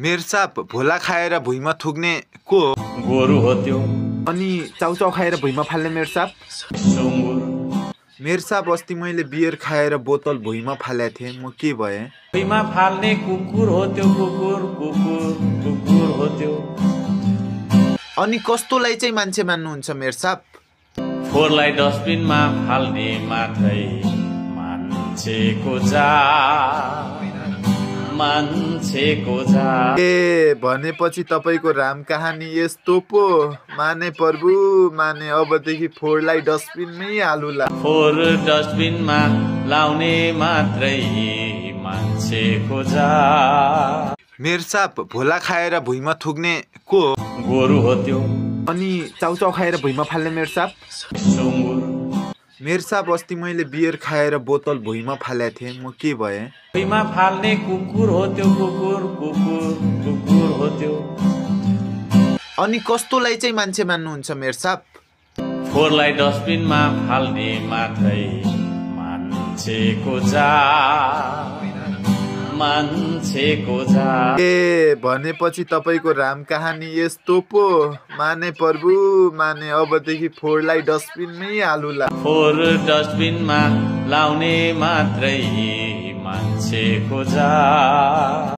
मेरो साप भोला खाएर भुइँमा थुक्ने को हो? गोरु हो त्यो। अनि चाउचाउ खाएर भुइँमा फाल्ने मेरो साप? सुँगुर। मेरो साप अस्ति मैले बियर खाएर बोतल भुइँमा फालेको थिएँ, म के भएँ? भुइँमा फाल्ने कुकुर हो त्यो, कुकुर कुकुर कुकुर हो त्यो। अनि कस्तोलाई चाहिँ मान्छे मान्नुहुन्छ मेरो साप? फोहोरलाई डस्टबिनमा फाल्ने मात्रै मान्छेको जात, मान्छेको जात। ए भनेपछि तपाईको राम कहानी यस्तो पो। माने प्रभु माने, अबदेखि फोहोरलाई डस्टबिनमै हालुला। फोहोर डस्टबिनमा लाउने मात्रै मान्छेको जात। मेरो साप भोला खाएर भुइँमा थुक्ने को हो? गोरु हो त्यो। अनि चाउचाउ खाएर भुइँमा फाल्ने मेरो साप? सुँगुर। मेरो साप अस्ति मैले बियर खाएर बोतल भुइँमा फालेको थिएँ, म के भएँ? भुइँमा फाल्ने कुकुर हो त्यो, कुकुर कुकुर कुकुर हो त्यो। अनि कस्तोलाई चाहिँ मान्छे मान्नुहुन्छ मेरो साप? फोहोरलाई डस्टबिनमा फाल्ने मात्रै मान्छेको जात, मान्छेको जात। ए भनेपछि तपाईको राम कहानी यस्तो पो। माने प्रभु माने, अबदेखि फोहोरलाई डस्टबिनमै हालुला। फोहोर डस्टबिनमा लाउने मात्रै मान्छेको जात।